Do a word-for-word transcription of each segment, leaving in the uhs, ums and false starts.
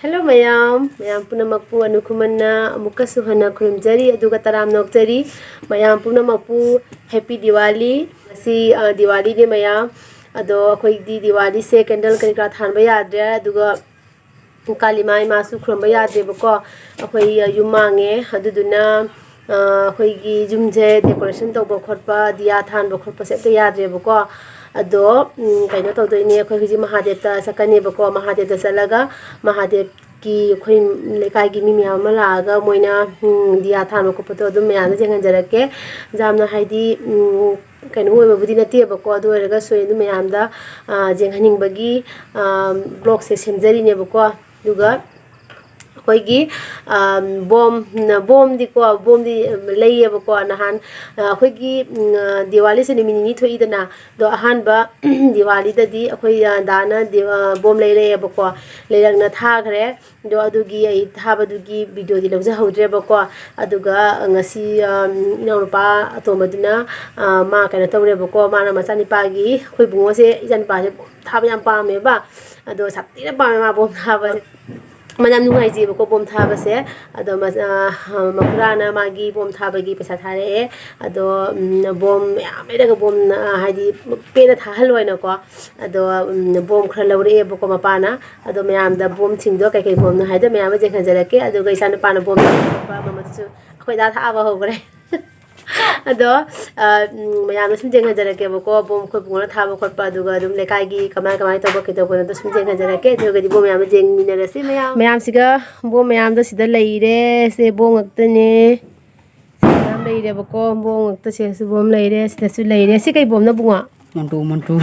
Hello ꯃꯌꯥꯝ, ꯃꯌꯥꯝ ꯄꯨꯝꯅꯃꯛꯄꯨ ꯑꯅꯨ ꯈꯨꯃꯟꯅ ꯑꯃꯨꯛꯀꯁꯨ ꯍꯟꯅ ꯈꯨꯔꯨꯝꯖꯔꯤ, ꯑꯗꯨꯒ ꯇꯔꯥꯝꯅ ꯑꯣꯛꯆꯔꯤ꯫ ꯃꯌꯥꯝ ꯄꯨꯝꯅꯃꯛꯄꯨ Happy Diwali꯫ ꯉꯁꯤ, ꯑ, ꯗꯤꯋꯥꯂꯤꯅꯦ ꯃꯌꯥꯝ꯫ ꯑꯗꯣ ꯑꯩꯈꯣꯏꯗꯤ ꯗꯤꯋꯥꯂꯤꯁꯦ candle ꯀꯔꯤ ꯀꯔꯥ ꯊꯥꯟꯕ ꯌꯥꯗ꯭ꯔꯦ, ꯑꯗꯨꯒ ꯀꯥꯂꯤ ꯃꯥ ꯏꯃꯥꯁꯨ ꯈꯨꯔꯨꯝꯕ ꯌꯥꯗ꯭ꯔꯦꯕꯀꯣ꯫ ꯑꯩꯈꯣꯏ, ꯑ, ꯌꯨꯝ ꯃꯥꯡꯉꯦ, ꯑꯗꯨꯗꯨꯅ, ꯑ, ꯑꯩꯈꯣꯏꯒꯤ ꯌꯨꯝꯁꯦ decoration ꯇꯧꯕ ꯈꯣꯠꯄ, ꯗꯤꯌꯥ ꯊꯥꯟꯕ ꯈꯣꯠꯄꯁꯦ ꯑꯝꯇ ꯌꯥꯗ꯭ꯔꯦꯕꯀꯣ꯫ ꯑꯗꯣ, ꯎꯝ, ꯀꯩꯅꯣ ꯇꯧꯗꯣꯏꯅꯦ, ꯑꯩꯈꯣꯏ ꯍꯧꯖꯤꯛ ꯃꯍꯥꯗꯦꯕꯇ ꯆꯠꯀꯅꯦꯕꯀꯣ꯫ ꯃꯍꯥꯗꯦꯕꯇ ꯆꯠꯂꯒ ꯃꯍꯥꯗꯦꯕꯀꯤ ꯑꯩꯈꯣꯏ ꯂꯩꯀꯥꯏꯒꯤ ꯃꯤ ꯃꯌꯥꯝ ꯑꯃ ꯂꯥꯛꯑꯒ ꯃꯣꯏꯅ, ꯎꯝ, ꯗꯤꯌꯥ ꯊꯥꯟꯕ ꯈꯣꯠꯄꯗꯣ ꯑꯗꯨꯝ ꯃꯌꯥꯝꯗ ꯌꯦꯡꯍꯟꯖꯔꯛꯀꯦ꯫ ꯌꯥꯝꯅ ꯍꯥꯏꯗꯤ, ꯎꯝ, ꯀꯩꯅꯣ ꯑꯣꯏꯕꯕꯨꯗꯤ ꯅꯠꯇꯦꯕꯀꯣ, ꯑꯗꯨ ꯑꯣꯏꯔꯒꯁꯨ ꯑꯩ ꯑꯗꯨꯝ ꯃꯌꯥꯝꯗ, ꯑ, ꯌꯦꯡꯍꯟꯅꯤꯡꯕꯒꯤ, ꯑ, vlogꯁꯦ ꯁꯦꯝꯖꯔꯤꯅꯦꯕꯀꯣ꯫ ꯑꯗꯨꯒ ꯑꯩꯈꯣꯏꯒꯤ, ꯑ, ꯕꯣꯝ, ꯕꯣꯝꯗꯤꯀꯣ, ꯕꯣꯝꯗꯤ ꯂꯩꯌꯦꯕꯀꯣ꯫ ꯅꯍꯥꯟ, ꯑ, ꯑꯩꯈꯣꯏꯒꯤ, ꯎꯝ, ꯑ, ꯗꯤꯋꯥꯂꯤꯁꯦ ꯅꯨꯃꯤꯠ ꯅꯤꯅꯤ ꯊꯣꯛꯏꯗꯅ, ꯑꯗꯣ ꯑꯍꯥꯟꯕ ꯗꯤꯋꯥꯂꯤꯗꯗꯤ ꯑꯩꯈꯣꯏ, ꯑ, ꯗꯥꯅ ꯗꯤ-, ꯑ, ꯕꯣꯝ ꯂꯩꯔꯛꯑꯦꯕꯀꯣ, ꯂꯩꯔꯛꯅ ꯊꯥꯈ꯭ꯔꯦ꯫ ꯑꯗꯣ ꯑꯗꯨꯒꯤ ꯑꯩ ꯊꯥꯕꯗꯨꯒꯤ videoꯗꯤ ꯂꯧꯖꯍꯧꯗ꯭ꯔꯦꯕꯀꯣ꯫ ꯑꯗꯨꯒ ꯉꯁꯤ, ꯑ, ꯏꯅꯥꯎꯅꯨꯄꯥ ꯑꯇꯣꯝꯕꯗꯨꯅ, ꯑ, ꯃꯥ ꯀꯩꯅꯣ ꯇꯧꯔꯦꯕꯀꯣ, ꯃꯥꯅ ꯃꯆꯥꯅꯤꯄꯥꯒꯤ, ꯑꯩꯈꯣꯏ ꯏꯕꯨꯡꯉꯣꯁꯦ ꯏꯆꯥꯅꯤꯄꯥꯁꯦ ꯕꯣꯝ ꯊꯥꯕ ꯌꯥꯝ ꯄꯥꯝꯃꯦꯕ꯫ ꯑꯗꯣ ꯁꯥꯊꯤꯅ ꯄꯥꯝꯃꯦ ꯃꯥ ꯕꯣꯝ ꯊꯥꯕꯁꯦ꯫ ꯃꯥꯅ ꯌꯥꯝ ꯅꯨꯡꯉꯥꯏꯖꯩꯕꯀꯣ ꯕꯣꯝ ꯊꯥꯕꯁꯦ꯫ ꯑꯗꯣ ꯃꯁ-, ꯑ, ꯃꯈꯨꯔꯥꯅ ꯃꯥꯒꯤ ꯕꯣꯝ ꯊꯥꯕꯒꯤ ꯄꯩꯁꯥ ꯊꯥꯔꯛꯑꯦ꯫ ꯑꯗꯣ, ꯎꯝ, ꯕꯣꯝ ꯃꯌꯥꯝ ꯂꯩꯔꯒ ꯕꯣꯝ, ꯑ, ꯍꯥꯏꯗꯤ ꯄꯦꯟꯅ ꯊꯥꯍꯜꯂꯣ ꯍꯥꯏꯅꯀꯣ꯫ ꯑꯗꯣ, ꯎꯝ, ꯕꯣꯝ ꯈꯔ ꯂꯧꯔꯛꯑꯦꯕꯀꯣ ꯃꯄꯥꯅ꯫ ꯑꯗꯣ ꯃꯌꯥꯝꯗ ꯕꯣꯝꯁꯤꯡꯗꯣ ꯀꯩꯀꯩ ꯕꯣꯝꯅꯣ ꯍꯥꯏꯗꯣ ꯃꯌꯥꯝ ꯑꯃ ꯌꯦꯡꯍꯟꯖꯔꯛꯀꯦ꯫ ꯑꯗꯨꯒ ꯏꯆꯥꯅꯨꯄꯥꯅ ꯕꯣꯝ ꯊꯥꯕ ꯑꯃꯗꯨꯁꯨ ꯑꯩꯈꯣꯏ ꯗꯥ ꯊꯥꯕ ꯍꯧꯈ꯭ꯔꯦ꯫ ꯑꯗꯣ, ꯑ, ꯎꯝ, ꯃꯌꯥꯝꯗ ꯁꯨꯝ ꯌꯦꯡꯍꯟꯖꯔꯛꯀꯦꯕꯀꯣ, ꯕꯣꯝ ꯑꯩꯈꯣꯏ ꯄꯨꯡꯅ ꯊꯥꯕ ꯈꯣꯠꯄ, ꯑꯗꯨꯒ ꯑꯗꯨꯝ ꯂꯩꯀꯥꯏꯒꯤ ꯀꯃꯥꯏ ꯀꯃꯥꯏꯅ ꯇꯧꯕ ꯀꯩꯗꯧꯕꯅꯣꯗꯣ ꯁꯨꯝ ꯌꯦꯡꯍꯟꯖꯔꯛꯀꯦ꯫ ꯑꯗꯨꯒꯗꯤ ꯕꯣꯝ ꯃꯌꯥꯝꯗꯣ ꯌꯦꯡꯃꯤꯟꯅꯔꯁꯤ ꯃꯌꯥꯝ꯫ ꯃꯌꯥꯝꯁꯤꯒ ꯕꯣꯝ ꯃꯌꯥꯝꯗꯣ ꯁꯤꯗ ꯂꯩꯔꯦ꯫ ꯁꯦ ꯕꯣꯝ ꯉꯥꯛꯇꯅꯦ꯫ ꯁꯤ ꯃꯌꯥꯝ ꯂꯩꯔꯦꯕꯀꯣ, ꯕꯣꯝ ꯉꯥꯛꯇ꯫ ꯁꯤꯗꯁꯨ ꯕꯣꯝ ꯂꯩꯔꯦ, ꯁꯤꯗꯁꯨ ꯂꯩꯔꯦ꯫ ꯁꯤ ꯀꯩ ꯕꯣꯝꯅꯣ ꯕꯨꯡꯉꯣ? ꯃꯣꯟꯇꯨ, ꯃꯣꯟꯇꯨ꯫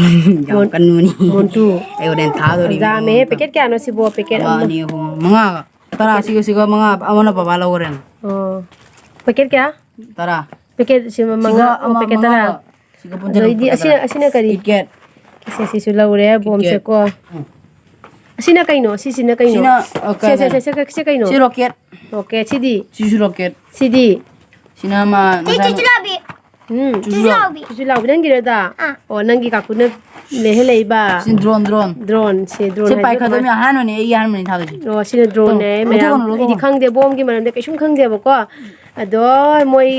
ꯌꯥꯝ ꯃꯣꯟ-, ꯀꯟꯕꯅꯤ꯫ ꯃꯣꯟꯇꯨ꯫ ꯑꯩ ꯍꯣꯔꯦꯟ ꯊꯥꯗꯣꯔꯤꯕꯅꯤ ꯌꯥꯝꯃꯦ꯫ ꯃꯉꯣꯟꯗ꯫ Packet ꯀꯌꯥꯅꯣ ꯁꯤꯕꯣ? Packet ꯑꯃ, ꯑꯃ꯫ ꯑꯅꯤ, ꯑꯍꯨꯝ, ꯃꯉꯥ꯫ ꯇꯔꯥ꯫ ꯁꯤꯒ, ꯁꯤꯒ ꯃꯉꯥ꯫ ꯑꯃꯅ ꯕꯕꯥ ꯂꯧꯈ꯭ꯔꯦ꯫ ꯑꯣ꯫ Packet ꯀꯌꯥ? ꯇꯔꯥ꯫ Packet ꯁꯤ ꯃꯉꯥ, ꯁꯤꯒ ꯑꯣ, ꯑꯃ, packet ꯇꯔꯥ꯫ ꯃꯉꯥꯒ ꯁꯤꯒ ꯄꯨꯟꯁꯤꯜꯂꯒ ꯑꯗꯩꯗꯤ packet ꯑꯁꯤꯅ, ꯇꯔꯥ꯫ ꯑꯁꯤꯅ ꯀꯔꯤ? Kit Kat꯫ ꯁꯦ, ꯁꯤꯁꯨ ꯂꯧꯔꯦ, Kit Kat꯫ ꯕꯣꯝꯁꯦꯀꯣ꯫ ꯎꯝ꯫ ꯑꯁꯤꯅ ꯀꯩꯅꯣ? ꯁꯤꯁꯤꯅ ꯀꯩꯅꯣ? ꯁꯤꯅ, ꯑ, ꯁꯦ, ꯀꯩ ꯁꯦ, ꯍꯥꯏ-, ꯁꯦ, ꯁꯦ, ꯁꯦ ꯀꯩꯅꯣ? ꯁꯤ rocket꯫ Rocket꯫ ꯁꯤꯗꯤ? ꯁꯤꯁꯨ rocket꯫ ꯁꯤꯗꯤ? ꯁꯤꯅ ꯑꯃ ꯁꯤ ꯉꯁꯥꯏ ꯆꯤꯆꯨ ꯂꯥꯕꯤ꯫ ꯎꯝ꯫ ꯆꯨꯁꯨ ꯂꯥꯎꯕꯤ꯫ ꯆꯨꯁꯨ ꯂꯥꯎꯕꯤ ꯅꯪꯒꯤꯔꯗ? ꯑꯥ꯫ ꯑꯣ, ꯅꯪꯒꯤ ꯀꯥꯀꯨꯅ ꯂꯩꯍꯜꯂꯛꯏꯕ? ꯁꯤ drone, drone꯫ Drone, ꯁꯤ drone ꯁꯤ ꯍꯥꯏꯁꯦ ꯄꯥꯏꯈꯠꯇꯣꯏꯅꯦ, ꯀꯃꯥꯏ-, ꯑꯍꯥꯟꯕꯅꯦ, ꯑꯩꯒꯤ ꯑꯍꯥꯟꯕꯅꯦ ꯊꯥꯗꯣꯏꯁꯦ꯫ ꯑꯣ, ꯁꯤꯅ drone ꯅꯦ, ꯂꯧꯊꯣꯛꯀꯅꯨ, ꯃꯌꯥꯝ꯫ ꯂꯧꯊꯣꯛꯀꯅꯨ꯫ ꯑꯩꯗꯤ ꯈꯪꯗꯦ, bombꯒꯤ ꯃꯔꯝꯗ ꯀꯩꯁꯨꯝ ꯈꯪꯗꯦꯕꯀꯣ꯫ ꯑꯗꯣ ꯃꯣꯏ,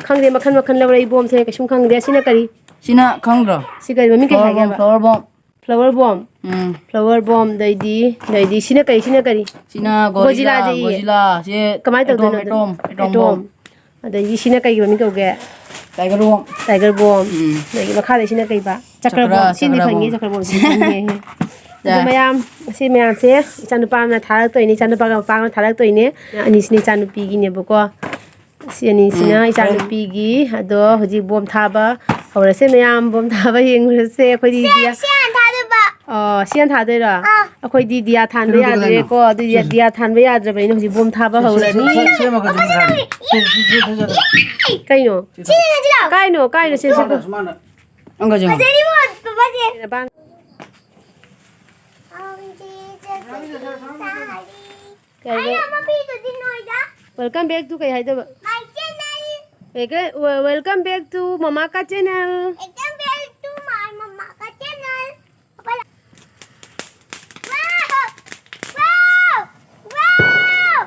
ꯈꯪꯗꯦ, ꯃꯈꯜ ꯃꯈꯜ ꯂꯧꯔꯛꯏ bombꯁꯦ, ꯀꯩꯁꯨꯝ ꯈꯪꯗꯦ꯫ ꯁꯤꯅ ꯀꯔꯤ? ꯁꯤꯅ ꯈꯪꯗ꯭ꯔꯣ? ꯁꯤ ꯀꯔꯤ ꯃꯃꯤꯡ ꯀꯩ flower bomb, ꯍꯥꯏꯒꯦꯕ? Flower bomb꯫ Flower bomb꯫ ꯎꯝ꯫ Flower bomb, ꯑꯗꯩꯗꯤ, ꯑꯗꯩꯗꯤ ꯁꯤꯅ ꯀꯔꯤ, ꯁꯤꯅ ꯀꯔꯤ? ꯁꯤꯅ Godzilla, Godzilla ꯁꯦ ꯏꯌꯦ꯫ Godzilla ꯁꯦ ꯀꯃꯥꯏꯅ atom, ꯇꯧꯗꯣꯏꯅꯣ ꯑꯗꯨꯅ? Atom, atom bomb꯫ Atom꯫ ꯑꯗꯩꯗꯤ ꯁꯤꯅ ꯀꯩꯒꯤ ꯃꯃꯤꯡ ꯀꯧꯒꯦ? Tiger bomb꯫ Tiger bomb꯫ ꯎꯝ꯫ ꯑꯗꯒꯤ ꯃꯈꯥꯗ ꯁꯤꯅ ꯀꯩꯕ? ꯆꯀ꯭ꯔ ꯆꯀ꯭ꯔ, bomb꯫ ꯁꯤꯅꯤ ꯆꯀ꯭ꯔ ꯈꯪꯉꯦ, bomb꯫ ꯆꯀ꯭ꯔ bomb ꯁꯤ ꯈꯪꯉꯦ꯫ ꯑꯗꯣ ꯌꯥ꯫ ꯃꯌꯥꯝ, ꯑꯁꯤ ꯃꯌꯥꯝꯁꯦ ꯏꯆꯥꯅꯨꯄꯥ ꯑꯃꯅ ꯊꯥꯔꯛꯇꯣꯏꯅꯤ, ꯏꯆꯥꯅꯨꯄꯥꯒ ꯃꯄꯥꯒ ꯊꯥꯔꯛꯇꯣꯏꯅꯦ꯫ ꯑꯅꯤꯁꯤꯅ ꯏꯆꯥꯅꯨꯄꯤꯒꯤꯅꯦꯕꯀꯣ꯫ ꯁꯤ ꯑꯅꯤꯁꯤꯅ ꯎꯝ꯫ ꯏꯆꯥꯅꯨꯄꯤꯒꯤ꯫ ꯑꯗꯣ ꯍꯧꯖꯤꯛ bomb ꯊꯥꯕ ꯍꯧꯔꯁꯦ ꯃꯌꯥꯝ, bomb ꯊꯥꯕ ꯌꯦꯡꯉꯨꯔꯁꯦ ꯑꯩꯈꯣꯏꯗꯤ꯫ ꯁꯤ, ꯁꯤ ꯍꯥꯟꯅ ꯊꯥꯗꯣꯏꯕ꯫ ꯑꯣ, ꯁꯤ ꯍꯥꯟꯅ ꯊꯥꯗꯣꯏꯔꯣ? ꯑꯥ꯫ ꯑꯩꯈꯣꯏꯗꯤ ꯗꯤꯌꯥ ꯊꯥꯟꯕ ꯁꯤ ꯂꯧꯊꯣꯛꯀꯦ ꯌꯥꯗ꯭ꯔꯦꯀꯣ, ꯀꯩꯅꯣ? ꯑꯗꯨꯗꯤ ꯁꯤ, ꯁꯤ꯫ ꯗꯤꯌꯥ ꯊꯥꯟꯕ ꯌꯥꯗ꯭ꯔꯕꯅꯤꯅ ꯍꯧꯖꯤꯛ bomb ꯊꯥꯕ ꯁꯤ, ꯁꯤ, ꯍꯧꯔꯅꯤ꯫ ꯁꯤ, ꯁꯤ, ꯁꯤ ꯑꯃꯈꯛ ꯑꯗꯨꯝ ꯊꯥꯔꯦ꯫ ꯁꯤ, ꯁꯤ, ꯁꯤ, ꯁꯤ, ꯁꯤ꯫ ꯀꯩꯅꯣ? ꯁꯤ ꯊꯥꯗꯣꯏꯔꯣ? ꯀꯥꯏꯅꯣ, ꯀꯥꯏꯅꯣ, ꯁꯤ, ꯁꯤ꯫ ꯁꯨꯃꯥꯏꯅ, ꯁꯨꯃꯥꯏꯅ꯫ ꯑꯪꯀ ꯌꯦꯡꯉꯣ꯫ ꯐꯖꯔꯤꯕꯣ, ꯄꯄꯥꯁꯦ? ꯀꯩꯅꯣ? ꯑꯩꯅ ꯑꯃ ꯄꯤꯗꯨꯗꯤ ꯅꯣꯏꯗ꯫ Welcome back to ꯀꯩ ꯍꯥꯏꯗꯣꯏꯕ? My channel꯫ Welcome, welcome back to ꯃꯃꯥ ꯀꯥ channel꯫ Welcome back to my ꯃꯃꯥ ꯀꯥ channel꯫ Wow! Wow! Wow!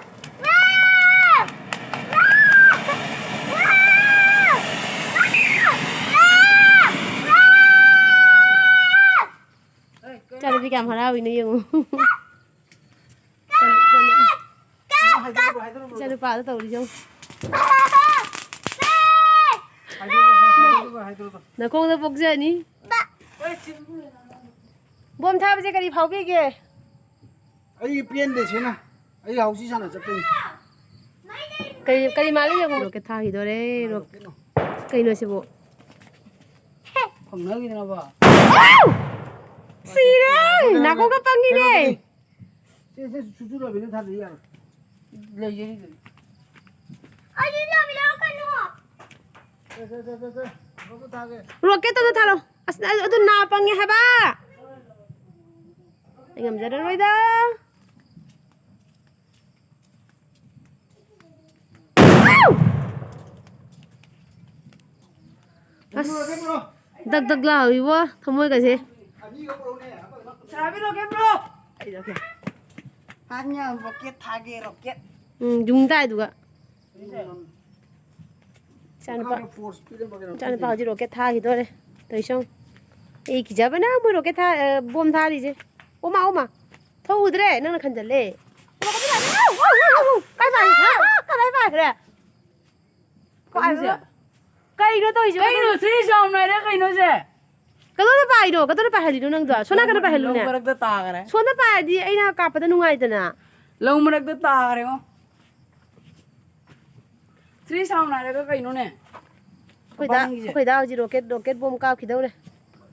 ꯏꯆꯥꯅꯨꯄꯤ ꯀꯌꯥꯝ ꯍꯔꯥꯎꯏꯅꯣ ꯌꯦꯡꯉꯨ꯫ ꯏꯆꯥꯅꯨꯄꯥꯗ ꯇꯧꯔꯤꯁꯦ ꯌꯦꯡꯉꯨ꯫ ꯅꯈꯣꯡꯗ ꯄꯣꯛꯆꯅꯤ꯫ Bomb ꯊꯥꯕꯁꯦ ꯀꯔꯤ ꯐꯥꯎꯕꯤꯒꯦ? ꯑꯩ ꯄꯦꯟꯗꯦ ꯁꯤꯅ꯫ ꯑꯩ ꯍꯧꯖꯤꯛ ꯁꯥꯟꯅ ꯆꯠꯇꯣꯏꯅꯤ꯫ ꯀꯔꯤ, ꯀꯔꯤ ꯃꯥꯜꯂꯤ ꯌꯦꯡꯉꯨ꯫ Rocket ꯊꯥꯈꯤꯗꯣꯔꯦ꯫ Rocket ꯅꯣ? ꯀꯩꯅꯣ ꯁꯤꯕꯨ? ꯐꯪꯅꯈꯤꯗꯅꯕ꯫ ꯁꯤꯔꯦ! ꯅꯥꯀꯣꯡꯒ ꯄꯪꯉꯤꯅꯦ꯫ ꯀꯩꯅꯣ ꯇꯧꯏ꯫ ꯁꯦ, ꯁꯦ, ꯁꯨ-, ꯁꯨ ꯔꯕꯤꯅ ꯊꯥꯗ ꯌꯥꯔꯣꯏ꯫ ꯂꯩꯖꯔꯤꯗꯨꯗꯤ꯫ ꯑꯩꯗꯤ ꯔꯕꯤ ꯂꯧꯔꯛꯀꯅꯨ꯫ ꯁꯦ, ꯁꯦ, ꯁꯦ, ꯁꯦ, ꯁꯦ꯫ ꯔꯣꯕꯣꯠ ꯊꯥꯒꯦ꯫ Rocket ꯇꯧꯅ ꯊꯥꯔꯣ꯫ ꯑꯁ, ꯑꯗꯨ ꯅꯥ ꯄꯪꯉꯦ ꯍꯥꯏꯕ꯫ ꯑꯩ ꯉꯝꯖꯔꯔꯣꯏꯗ꯫ ꯗꯛ ꯗꯛ ꯂꯥꯎꯏꯕꯣ, ꯊꯃꯣꯏꯒꯁꯦ꯫ ꯁꯥꯕꯤ ꯔꯣꯀꯦꯠ ꯕ꯭ꯔꯣ꯫ ꯑꯩ ꯔꯣꯀꯦꯠ꯫ ꯍꯥꯟꯅ ꯔꯣꯀꯦꯠ ꯊꯥꯒꯦ, ꯔꯣꯀꯦꯠ꯫ ꯎꯝ, ꯌꯨꯡ ꯇꯥꯏꯗꯨꯒ꯫ ꯏꯆꯥꯅꯨꯄꯥ, ꯏꯆꯥꯅꯨꯄꯥ ꯍꯧꯖꯤꯛ ꯔꯣꯀꯦꯠ ꯊꯥꯈꯤꯗꯣꯔꯦ꯫ ꯇꯧꯏꯁꯦ ꯌꯦꯡꯉꯨ꯫ ꯑꯩ ꯀꯤꯖꯕꯅ ꯃꯣꯏ ꯔꯣꯀꯦꯠ ꯊꯥ-, ꯑ, ꯕꯣꯝ ꯊꯥꯔꯤꯁꯦ꯫ ꯑꯣ ꯃꯥ, ꯑꯣ ꯃꯥ꯫ ꯊꯧꯗ꯭ꯔꯦ, ꯅꯪꯅ ꯈꯟꯖꯜꯂꯦ꯫ ꯑꯣ ꯃꯥ, ꯀꯗꯥꯏ ꯄꯥꯏꯈ꯭ꯔꯦ? ꯀꯗꯥꯏ ꯄꯥꯏꯈ꯭ꯔꯦ? ꯀꯩꯅꯣꯁꯦ? ꯀꯩꯅꯣ ꯇꯧꯔꯤꯁꯦ? ꯀꯩꯅꯣ ꯊ꯭ꯔꯤ ꯁꯥꯎꯟ ꯍꯥꯏꯔ ꯀꯩꯅꯣꯁꯦ? ꯀꯗꯣꯝꯗ ꯄꯥꯏꯅꯣ? ꯀꯗꯣꯝꯗ ꯄꯥꯏꯍꯜꯂꯤꯅꯣ ꯅꯪꯗꯣ? ꯁꯣꯝ ꯅꯥꯀꯟꯗ ꯂꯧ ꯄꯥꯏꯍꯜꯂꯨꯅꯦ꯫ ꯃꯔꯛꯇ ꯇꯥꯈ꯭ꯔꯦ꯫ ꯁꯣꯝꯗ ꯄꯥꯏꯔꯗꯤ ꯑꯩꯅ ꯀꯥꯞꯄꯗ ꯅꯨꯡꯉꯥꯏꯗꯅ꯫ ꯂꯧ ꯃꯔꯛꯇ ꯇꯥꯈ꯭ꯔꯦꯉꯣ꯫ ꯊ꯭ꯔꯤ ꯁꯥꯎꯟ ꯍꯥꯏꯔꯒ ꯀꯩꯅꯣꯅꯦ? ꯑꯩꯈꯣꯏ ꯗꯥ, ꯃꯄꯥꯟꯒꯤꯁꯦ꯫ ꯑꯩꯈꯣꯏ ꯗꯥ ꯍꯧꯖꯤꯛ ꯔꯣꯀꯦꯠ, ꯔꯣꯀꯦꯠ ꯕꯣꯝ ꯀꯥꯞꯈꯤꯗꯧꯔꯦ꯫